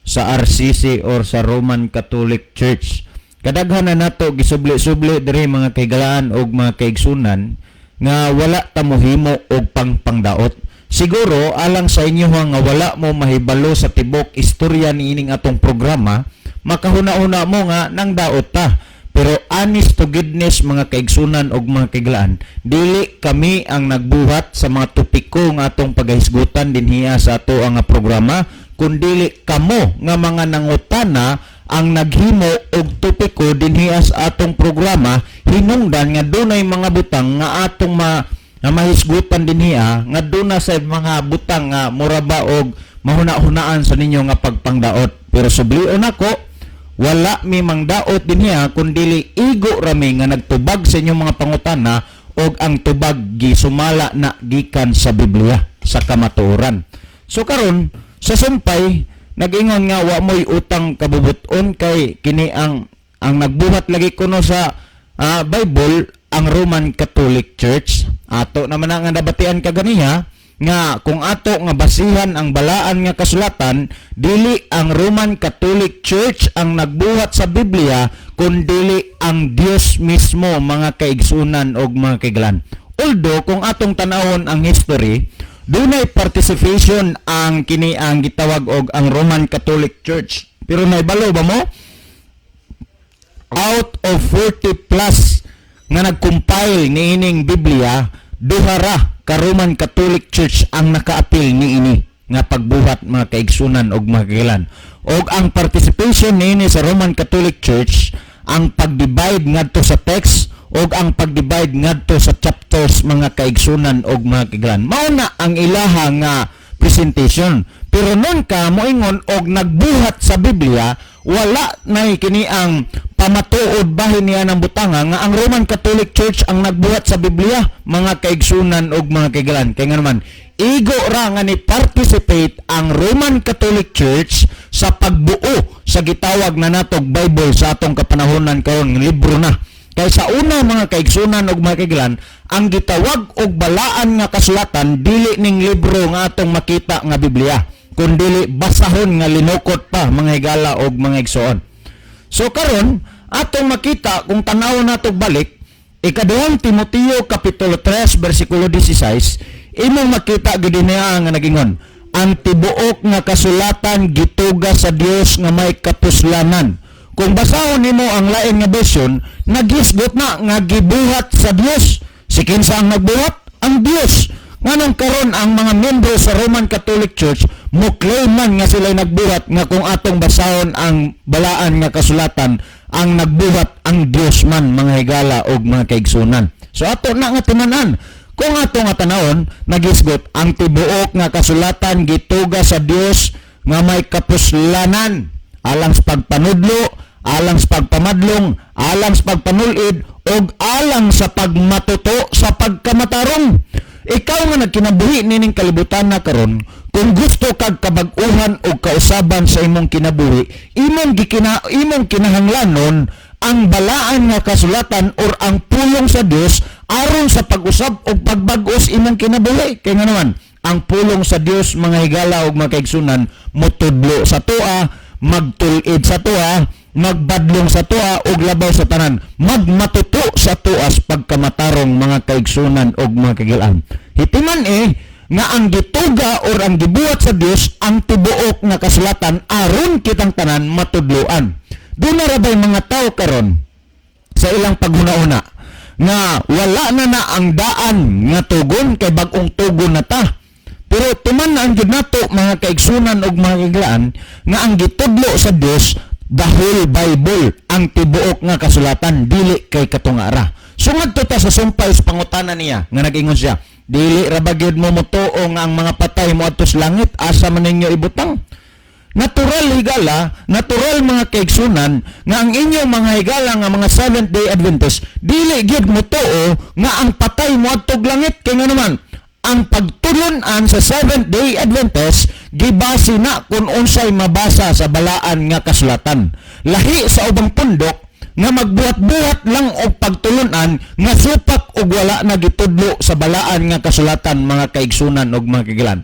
sa RCC or sa Roman Catholic Church. Kadaghan na nato gisubli-subli diri, mga kaigalaan og mga kaigsunan, nga wala ta mohimo og pangpangdaot. Siguro alang sa inyo nga wala mo mahibalo sa tibok istorya niining atong programa, makahuna-huna mo nga nang daot ta. Pero honest to goodness, mga kaigsunan og mga kaiglaan, dili kami ang nagbuhat sa mga topiko nga atong pagahisgutan dinhiya sa ato ang programa, kundili kamo nga mga nangutana ang naghimo og topiko dinhiya sa atong programa, hinungdan nga dunay mga butang nga atong nga mahisgutan dinhiya nga duna sa mga butang nga mura ba og mahuna-hunaan sa ninyo nga pagpangdaot. Pero sublion nako, Wala mi mangdaot dinhiya kundili igo rami nga nagtubag sa inyong mga pangutana og ang tubag gisumala na gikan sa Biblia sa kamatuoran. So karon sa sumpay nag-ingon nga wa mo'y utang kabubuton kay kini ang nagbuhat lagi kuno sa Bible ang Roman Catholic Church. Ato naman ang nabatian kaganiha nga kung ato nga basihan ang balaan nga kasulatan, dili ang Roman Catholic Church ang nagbuhat sa Biblia kundili ang Dios mismo, mga kaigsunan og mga kaiglan. Although kung atong tanawon ang history, dunay participation ang kini ang gitawag og ang Roman Catholic Church. Pero naibalo ba mo, out of 40 plus nga nag-compile niining Biblia, duha ra ka Roman Catholic Church ang nakaapil niini nga pagbuhat, mga kaigsunan og mga kagilan. Og ang participation niini sa Roman Catholic Church, ang pag-divide ngadto sa text og ang pag-divide ngadto sa chapters, mga kaigsunan og mga kagilan. Mao na ang ilaha nga presentation. Pero nun ka moingon og nagbuhat sa Biblia, wala na kini ang pamatuod bahin niya ng butanga nga ang Roman Catholic Church ang nagbuhat sa Biblia, mga kaigsunan og mga kaigalan. Kaya nga naman, igo ra nga ni participate ang Roman Catholic Church sa pagbuo sa gitawag na natog Bible sa atong kapanahonan karon nga libro na. Kay sa una, mga kaigsunan og mga kaigalan, ang gitawag og balaan nga kasulatan dili ning libro nga atong makita nga Biblia, kundili basahon nga linukot pa, mga higala og mga igsoon. So karon atong makita kung tanaw nato balik Ikaduhang Timoteo kapitulo 3 bersikulo 16, imong makita gid niya nga nagingon ang tibuok nga kasulatan gituga sa Dios nga may kapuslanan. Kung basahon nimo ang lain nga version, naghisgot na nga gibuhat sa Dios. Si kinsa ang nagbuhat? Ang Dios. Nganong karon ang mga membro sa Roman Catholic Church mo claim man nga sila'y nagbuhat, nga kung atong basahon ang balaan nga kasulatan, ang nagbuhat ang Dios man, mga higala og mga kaigsunan? So ato na nga timan-an. Kung ato nga tanawon, nagisgot ang tibuok nga kasulatan gituga sa Dios nga may kapuslanan alang sa pagpanudlo, alang sa pagpamadlong, alang sa pagpanulid ug alang sa pagmatuto sa pagkamatarong. Ikaw nga nagkinabuhi nining kalibutan na karon, kung gusto kag kabag-uhan o kausaban sa imong kinabuhi, imong kinahanglanon ang balaan nga kasulatan or ang pulong sa Dios aron sa pag-usab o pagbag-os imong kinabuhi. Kay nga naman, ang pulong sa Dios, mga higala ug mga kaigsunan, motudlo sa tua, magtul-id sa tua, magbadlong sa tua ug labaw sa tanan, magmatuto sa tuas pagkamatarong, mga kaigsunan ug mga kagilan. Hitiman eh nga ang gituga or ang gibuhat sa Dios ang tibuok nga kasulatan aron kitang tanan matudloan. Duna ra bay mga tao karon sa ilang paghuna-una nga wala na na ang daan nga tugon kay bag-ong tugon na ta. Pero tuman na ang gyud nato, mga kaigsunan ug mga kaiglaan, nga ang gitudlo sa Dios, the whole Bible, ang tibuok nga kasulatan, dili kay katungara. So ngadto ta sa sumpay sa pangutana niya nga nag-ingon siya, "Dili ra ba gyud mo motuo nga ang mga patay moadto sa langit? Asa man ninyo ibutang?" Natural, higala, natural, mga kaigsunan, nga ang inyong mga higala nga mga Seventh Day Adventist dili gyud motuo nga ang patay moadtog langit, kay nga naman ang pagtulun-an sa Seventh Day Adventist gibase na kung unsay mabasa sa balaan nga kasulatan. Lahi sa ubang pundok nga magbuhat-buhat lang og pagtulunan nga supak og wala na gitudlo sa balaan nga kasulatan, mga kaigsunan og mga kagilan.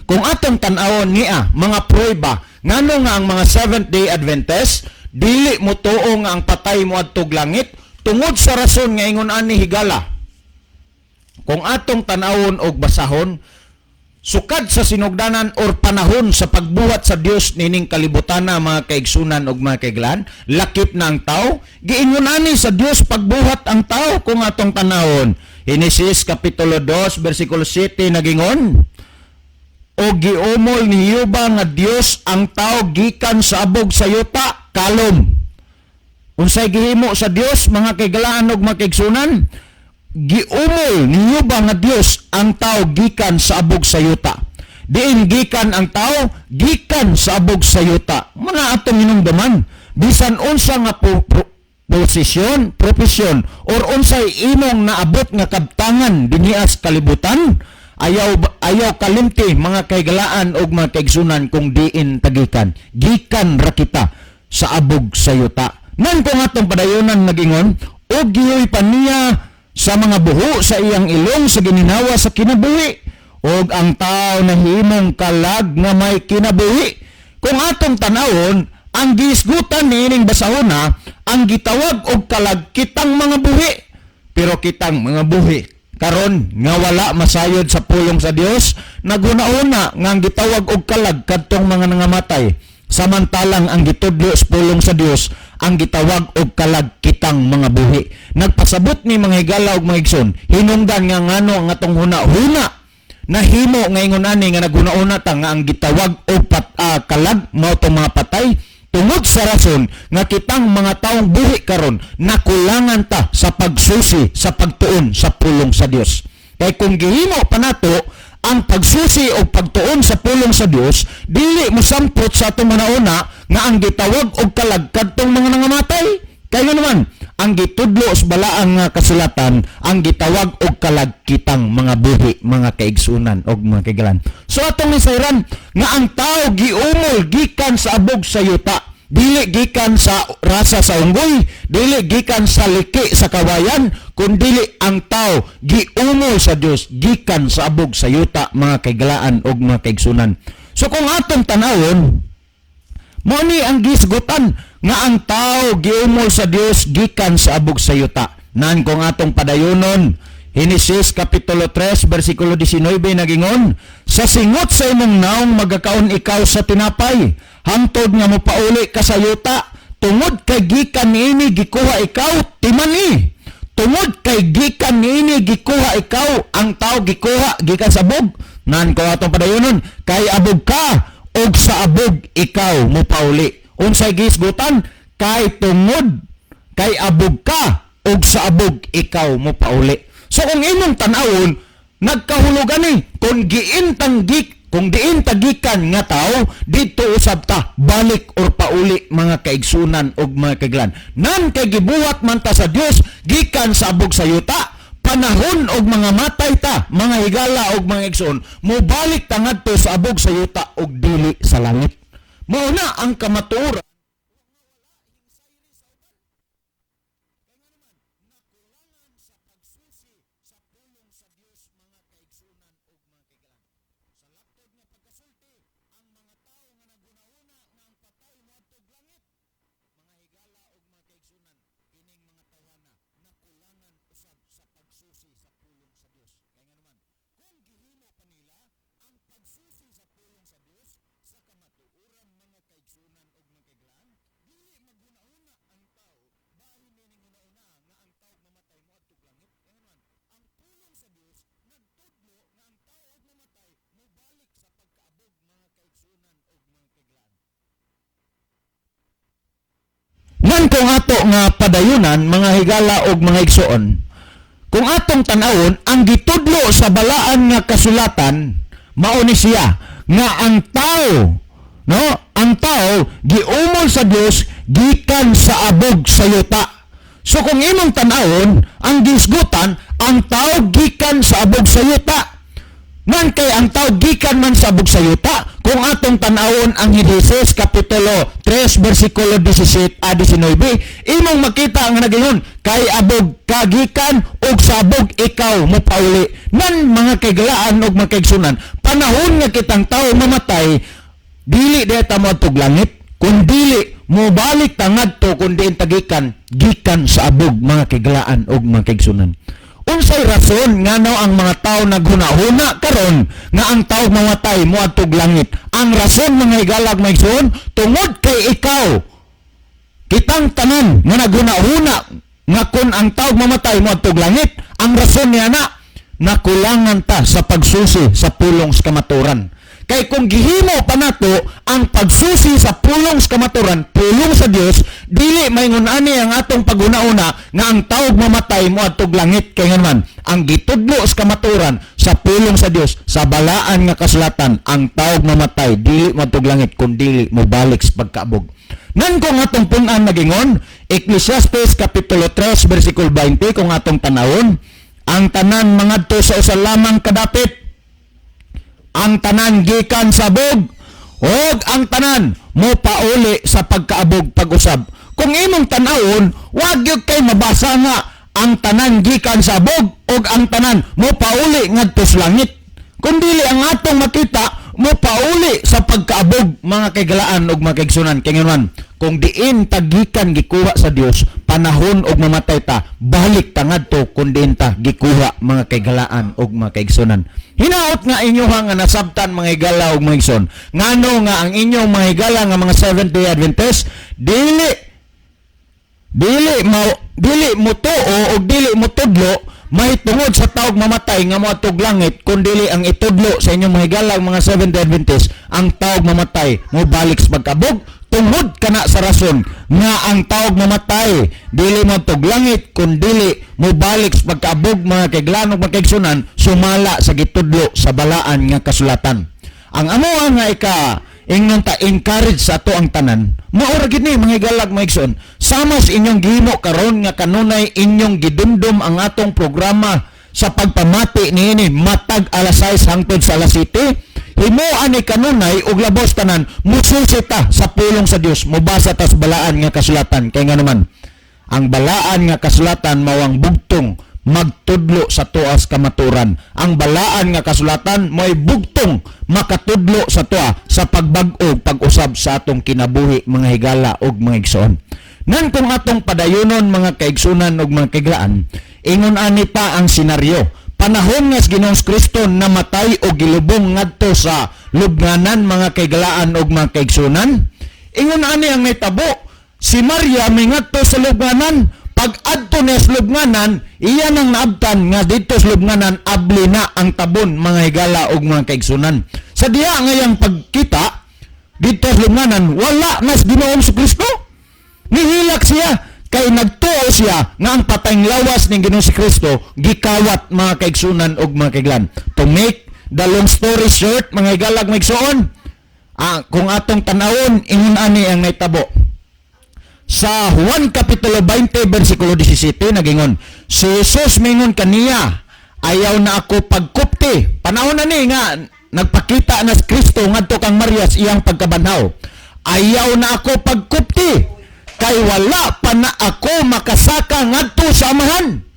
Kung atong tan-awon niya mga pruweba ngano nga ang mga Seventh Day Adventist dili motuo nga ang patay moadtog langit, tungod sa rason nga ingon ani, higala. Kung atong tan-awon og basahon, sukad sa sinugdanan or panahon sa pagbuhat sa Dios nining kalibutana, mga kaigsunan og mga kaiglan, lakip na ang tao, giingon ani sa Dios pagbuhat ang tao. Kung atong tanawon Genesis kapitulo 2 bersikulo 7, nagingon, "O giumol ni Jehova nga Dios ang tao gikan sa abog sa yuta." Kalom. Unsay gihimo sa Dios, mga kaigalaan ug mga kaigsunan? Giumol ni Jehova nga Dios ang tao gikan sa abog sa yuta. Diin gikan ang tao? Gikan sa abog sa yuta. Mga atong hinumduman. Bisan unsa nga posisyon, profesyon or unsay imong naabot nga kabtangan dinhi sa kalibutan, ayaw ayaw kalimti, mga kahigalaan og mga kaigsunan, kung diin ta gikan. Gikan ra kita sa abog sa yuta. Nan kung atong padayonan, nagingon, og gihuy-an niya sa mga buho sa iyang ilong sa gininawa sa kinabuhi og ang tao nahimong kalag nga may kinabuhi. Kung atong tanawon ang gisgutan niining basahona, ang gitawag og kalag kitang mga buhi. Pero kitang mga buhi karon nga wala masayod sa pulong sa Dios, naguna-una nga ang gitawag og kalag kadtong mga nangamatay, samantalang ang gitudlo sa pulong sa Dios, ang gitawag og kalag kitang mga buhi. Nagpasabot ni, mga higala og mga igsoon, hinungdan nga ngano ang atong huna-huna nahimo nga ingon ani, nga naghuna-una ta nga ang gitawag og kalag mao tong mga patay, tungod sa rason nga kitang mga taong buhi karon, nakulangan ta sa pagsusi sa pagtuon sa pulong sa Dios. Kay kung gihimo pa nato ang pagsusi o pagtuon sa pulong sa Dios, dili mosampot sa atong huna-huna nga ang gitawag og kalag kadtong mga nangamatay. Kay nga naman, ang gitudlo sa balaan nga kasulatan, ang gitawag og kalag kitang mga buhi, mga kaigsunan og mga kaigalan. So atong nisayran nga ang tao giumol gikan sa abog sa yuta, dili gikan sa rasa sa unggoy, dili gikan sa liki sa kawayan, kundili ang tao giumol sa Dios gikan sa abog sa yuta, mga kaigalaan og mga kaigsunan. So kung atong tanawon, mao ni ang gisgutan nga ang tao giumol sa Dios gikan sa abog sa yuta. Nan kung atong padayonon, Henesis Kapitulo 3 versikulo 19, nagingon, "Sa singot sa imong naong magakaon ikaw sa tinapay, hangtod nga mopauli ka sa yuta, tungod kay gikan niini gikuha ikaw." Timani. Tungod kay gikan niini gikuha ikaw, ang tao gikuha gikan sa abog. Nan kung atong padayonon, "Kay abog ka ug sa abog ikaw mopauli." Unsay gisgutan? Kay tungod kay abog ka ug sa abog ikaw mopauli. So kung imong tan-awon, nagkahulugan ni kung diin ta gikan nga tao, didto usab ta balik or pauli, mga kaigsunan ug mga kaiglan. Nan kay gibuhat man ta sa Dios gikan sa abog sa yuta, panahon og mga matay ta, mga higala og mga igsoon, mobalik ta ngadto sa abog sa yuta ug dili sa langit. Mao na ang kamatuoran. Nan kung ato nga padayunan, mga higala og mga igsoon, kung atong tan-awon ang gitudlo sa balaan nga kasulatan, mao ni siya nga ang tao, no, ang tao giumol sa Dios gikan sa abog sa yuta. So kung imong tan-awon ang gisgutan, ang tao gikan sa abog sa yuta. Nan kay ang tao gikan man sa abog sa yuta, kung atong tan-awon ang Henesis Kapitulo 3 versikulo 17 a 19, imong makita ang nagayon, "Kay abog ka gikan ug sa abog ikaw mopauli." Nan mga kaigalaan ug mga kaigsunan, panahon nga kitang tao mamatay, dili diay ta moadtog langit, kun dili mobalik ta ngadto kun diin ta gikan, gikan sa abog, mga kaigalaan ug mga kaigsunan. Unsay rason ngano ang mga tao naghuna-huna karon nga ang tao mamatay moadtog langit? Ang rason, mga higala ug mga igsoon, tungod kay ikaw, kitang tanan nga naghuna-huna nga kung ang tao mamatay moadtog langit, ang rason niya na nakulangan ta sa pagsusi sa pulong sa kamaturan. Kay kung gihimo pa nato ang pagsusi sa pulong pulong sa kamaturan, pulong sa Dios, dili maingon ani ang atong paghuna-una nga ang taog mamatay moadtog langit. Kay man ang gitudlo sa kamaturan sa pulong sa Dios sa balaan nga kasulatan, ang taog mamatay dili moadtog langit kun dili mobalik sa pagkaabog. Nan kung atong punan nagingon Ecclesiastes kapitulo 3 versikulo 20, kung atong tanawon, ang tanan mangadto sa usa lamang kadapit, ang tanan gikan sa abog, ug ang tanan mo pauli sa pagkaabog pag-usab. Kung imong tanawon, wag gyud kay mabasa nga ang tanan gikan sa abog ug ang tanan mo pauli ngadto sa langit. Kung dili ang atong makita, mo pauli sa pagkaabog, mga kaigalaan ug mga kaigsunan. Kay man kung diin tagikan gikuha sa Dios, panahon og mamatay ta, balik ta ngadto kung diin ta gikuha, mga kaigalaan ug mga kaigsunan. Hinaot nga inyoha nga nasabtan, mga higala ug mga igsoon, ngano nga ang inyong mga higala nga mga Seventh-day Adventist dili dili mo dili mo tuo og dili mo tudlo mahitungod sa taog mamatay nga moadtog langit, kun dili ang itudlo sa inyong mga higala mga Seventh-day Adventist, ang taog mamatay mo balik sa pagkabog, tungod kana sa rason nga ang taog mamatay dili moadtog langit kun dili mo balik sa pagkaabog, mga kaiglan ug mga kaigsunan, sumala sa gitudlo sa balaan nga kasulatan. Ang amo nga ika ingnon ta encourage sa ato ang tanan, mao ra gid ni, mga higalag mga igsoon, sama sa inyong gihimo karon nga kanunay inyong gidumdum ang atong programa sa pagpamati niini matag alas 6 hangtod sa alas 7. Himuan ni kanunay ug labos tanan mususi ta sa pulong sa Dios, mobasa ta sa balaan nga kasulatan, kay nga naman ang balaan nga kasulatan mao ang bugtong magtudlo sa tuas kamaturan. Ang balaan nga kasulatan mo'y bugtong makatudlo sa tua sa pagbag-o pag-usab sa atong kinabuhi, mga higala ug mga igsoon. Nan kung atong padayonon, mga kaigsunan ug mga kaiglaan, ingon ani pa ang senaryo. Panahon nga si Ginoong Kristo namatay o gilubong ngadto sa lubnganan, mga kaigalaan ug mga kaigsunan, ingon ani ang nahitabo. Si Maria mingadto sa lubnganan. Pag adto niya sa lubnganan, iya nang naabtan nga dito sa lubnganan abli na ang tabon, mga higala ug mga kaigsunan. Sa diha ngayang pagkita dito sa lubnganan, wala na sa Ginoong Kristo. Nihilak siya kay nagtuo siya nga ang patayng lawas ning Ginoong si Kristo gikawat, mga kaigsunan ug mga kaiglan. To make the long story short, mga higalag mga igsoon, kung atong tanawon, ingon ani ang nahitabo. Sa Juan Kapitulo 20 versikulo 17 nagingon, si Jesus mingon kaniya, "Ayaw na ako pagkupti." Panahon na ni nga nagpakita na si Kristo ngadto kang Maria sa iyang pagkabanhaw. "Ayaw na ako pagkupti kay wala pa na ako makasaka ngadto sa Amahan."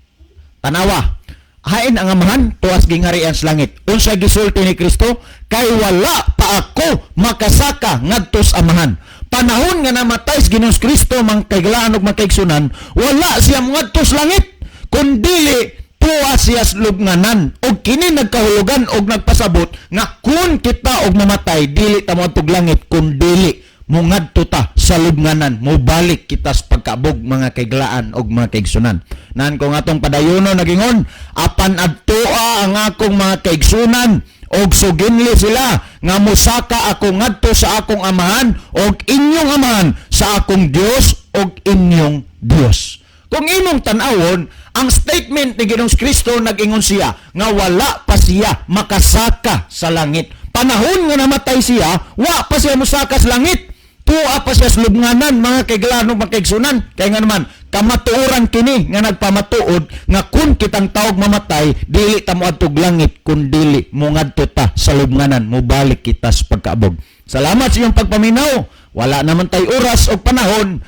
Tanawa. Hain ang Amahan? Tuas gingharian sa langit. Unsa gisulti ni Kristo? "Kay wala pa ako makasaka ngadto sa Amahan." Panahon nga namatay si Ginoong Kristo, mga kaiglaan ug mga kaigsunan, wala siya ngadto sa langit kundili tuwa siya sa lubnganan. Og kini nagkahulugan og nagpasabot nga kun kita og mamatay, dili ta moadtog langit kun dili mongadto ta sa lubnganan, mobalik kita sa pagkaabog, mga kaiglaan og mga kaigsunan. Nan kung atong padayono nagingon, "Apan adtoa ang akong mga kaigsunan og suginli sila nga mosaka ako ngadto sa akong Amahan og inyong Amahan, sa akong Dios og inyong Dios." Kung imong tan-awon ang statement ni Ginoong Kristo, nag-ingon siya nga wala pa siya makasaka sa langit. Panahon nga namatay siya, wa pa siya mosaka sa langit. Tuwa pa siya sa lubnganan, mga kaiglaan, mga kaigsunan. Kaya nga naman, kamatuoran kini nga nagpamatuod nga kung kitang taog mamatay, dili ta moadtog langit kun dili mongadto ta sa lubnganan, mobalik kita sa pagkaabog. Salamat sa iyong pagpaminaw. Wala naman tay oras o panahon.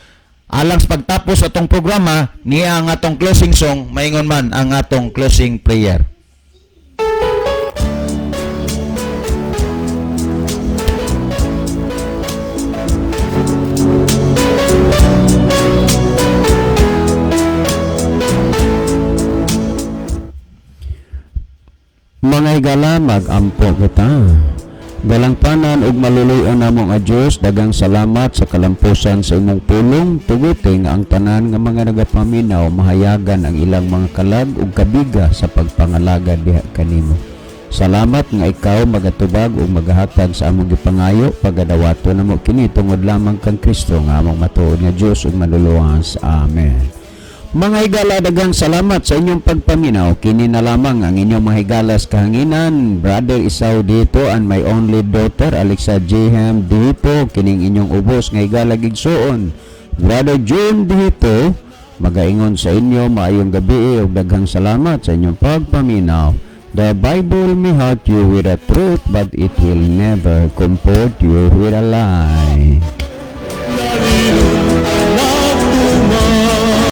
Alang sa pagtapos atong programa, niya ang atong closing song, maingon man ang atong closing prayer. Mga higala, mag-ampo kita. Dalangpanan ug maluluy-on namo nga Dios, daghang salamat sa kalampusan sa imong pulong. Tuguti nga ang tanan nga mga nagapaminaw mahayagan ang ilang mga kalag ug kabiga sa pagpangalagad diha kanimo. Salamat nga ikaw magatubag ug magahatag sa among gipangayo. Pagadawato namo kini tungod lamang kang Kristo nga among matuod nga Dios ug Manluluwas. Amen. Mga higala, daghang salamat sa inyong pagpaminaw. Kini na lamang ang inyong mga higalas kahanginan. Brother Isaw dito and my only daughter Alexa Jehem dito. Kining inyong ubos nga higala gigsuon. Brother June dito. Magaingon sa inyo, maayong gabi ug daghang salamat sa inyong pagpaminaw. The Bible may hurt you with a truth, but it will never comfort you with a lie.